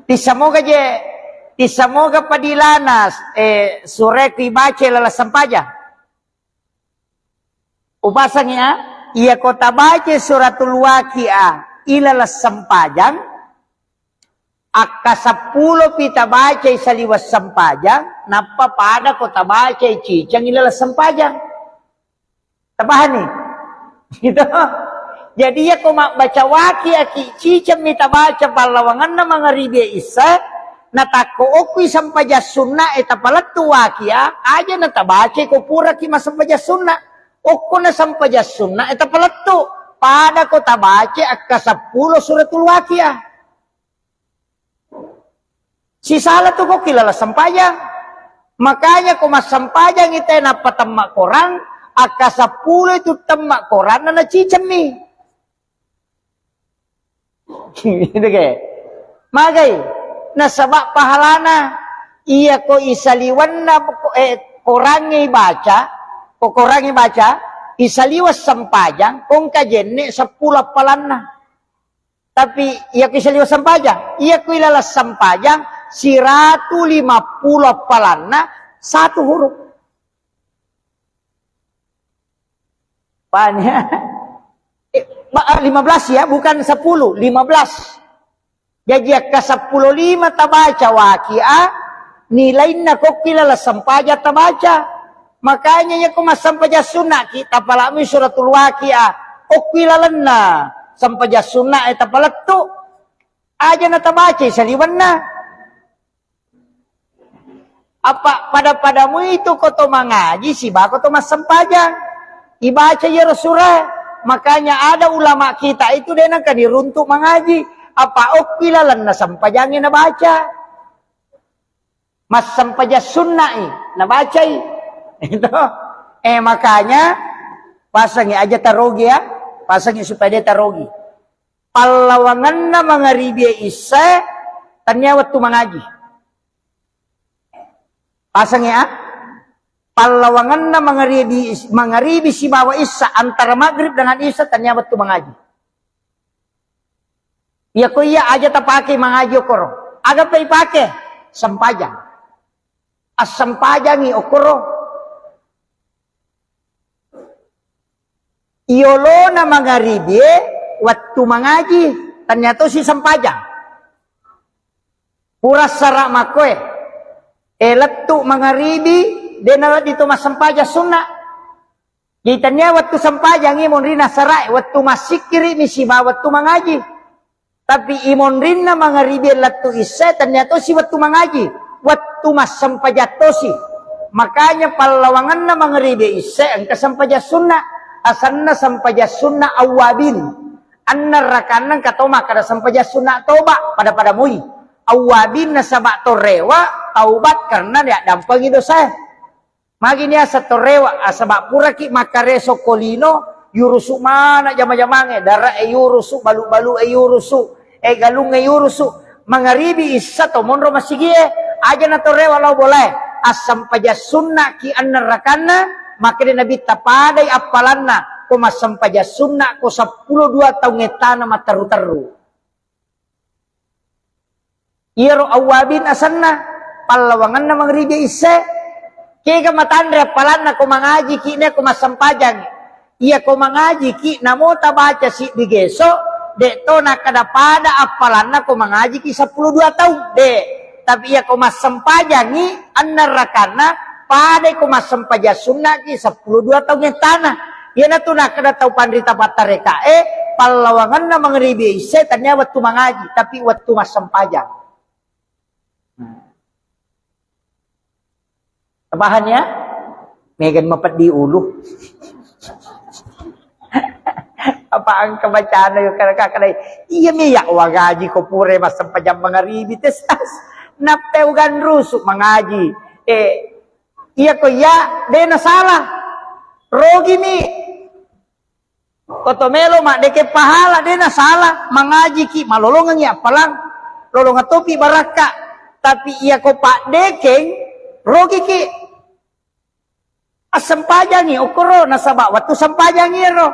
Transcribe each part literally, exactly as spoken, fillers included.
Tissamoga je, tissamoga padilana, eh, sure ku ibaca laleng sempajang. Upasangi a, iya ko tabaca suratul Waqiah ilaleng sempajang, akka seppulo pi tabacai saliweng sempajang, nappa pada ko tabacai ciceng ilaleng sempajang. Tapahani? Gitu. Jadi, iya ko mabbaca Waqiah ki ciceng mi tabaca pallawangenna mangaribi isya, natakko okkui sempajang sunna e tapalettu Waqiah, aja na tabaca ko pura ki massempajang sunna. Okko na sempajang sunna e tapalettu, pada ko tabaca akka seppulo suratul Waqiah. Sisala tu ko kilala sempajang. Makanya ko massempajang ite nappa temma korang, akka seppulo itu temma koranna nacicemmi. Gitu ke? Magai, nasaba pahalana iya ko isaliwenna, eh, korangnge ibaca, ko korangnge ibaca, isaliweng sempajang, kongka jenne seppulo appalanna. Tapi iya ku isaliweng sempajang, iya ku ilaleng sempajang, siratu limappulo appalanna satu huruf. Paham ya? Eh, ba-, eh, lima belas ya, bukan sepuluh, lima belas. Jadi akka seppulo lima tabaca Waqiah, nilainna kokki laleng sempajang tabaca. Makanya iya ko massempajang sunna ki, tapalami suratul Waqiah. Okki lalenna sempajang sunna e tapalettu. Aja na tabacai saliwenna. Apa pada-pada muitu ko to mangaji siba ko to massempajang. Ibaca iyaro sura. Makanya ada ulama kita itu de nengka niruntuk mangaji. Apa okki lalenna sempajangnge nabaca. Massempajang sunna'i nabacai. Itu. Eh, makanya pasangi aja tarogi ya. Pasangi supaya de tarogi. Pallawangenna mangaribi isya, tania wettu mangaji. Pasangi a? Pallawangenna mangaribi, mangaribi sibawa isya, antara maghrib dengan isya, tania wettu mangaji. Iya ko iya aja tapake mangaji okoro. Aga pa ipake? Sempajang. Assempajangi okoro. Iyolona mangaribie wettu mangaji, tania tosi sempajang. Pura sara makkoe, e, lettu mangaribi, de nawedding to massempajang sunna. Jadi tania wettu sempajangi monrina sarae, wettu massikkiri mi sibawa wettu mangaji. Tapi imonrinna mangaribi lettu isya, tania tosi wettu mangaji, wettu massempajang tosi. Makanya pallawangenna mangaribi isya engka sempajang sunna, asanna sempajang sunna awwabin. Anna rakanna engka to makkada sempajang sunna toba, pada-pada mui. Awwabin nasaba to rewa, taubat karena diaddampengi dosae. Magi niaseng to rewa, asaba puraki makkareso ko lino, yurusu mana jama-jamangnge, dara e yurusu, balu-balu e yurusu, e galung e yurusu. Mangaribi isya to monro masigie, aja na to rewa lao bolae. Assempajang sunna ki anna rakanna, makkeda Nabitta padai appalanna, ko massempajang sunna ko seppulo dua taung ettana matteru-teru. Iyaro awwabin asenna, pallawangenna mangribi isse. Kega matanre appalanna ko mangajiki, ne ko massempajang. Iya ko mangajiki, namo tabaca siddi geso, de to nakkeda pada appalanna ko mangajiki seppulo dua taung, de. Tapi iya ko massempajangi, enneng rakanna, padai ko massempajang sunnaki seppulo dua taung ettana. Iyanatu nakkeda tau panrita pattarekae, pallawangenna mangribi isse tania wettu mangaji, tapi wettu massempajang. Nah. Paham ya? Megan mapeddi ulu. Apa engka bacana yo kada kada. Iya mi ya wagaji ko pura massempajang mangribi tes. Nappe uganrusu mangaji. Eh, iya ko iya, de na salah. Rogi mi. Ko to melo maddeke pahala, de na salah. Mangajiki, malolongengi appalang. Lolongeng topi barakka. Tapi iya ko paddekeng, rogiki. Assempajangi okoro, nasaba wettu sempajangi ero.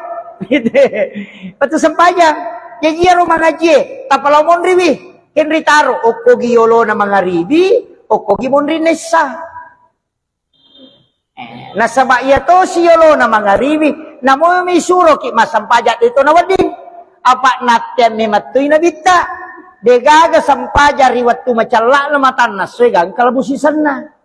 Wettu sempajang. Jaji iyaro mangajie, tappa lao monriwi. Kenri taro okkogi yolona mangaribi, okkogi monri nessa. Eh, nasaba iya tosi yolona mangaribi, namo mi suroki massampajang de to nawedding. Apa natteang memettui nabitta. Degaga sampajang ri wettu macella'na matanna essoe gangka labu sisenna.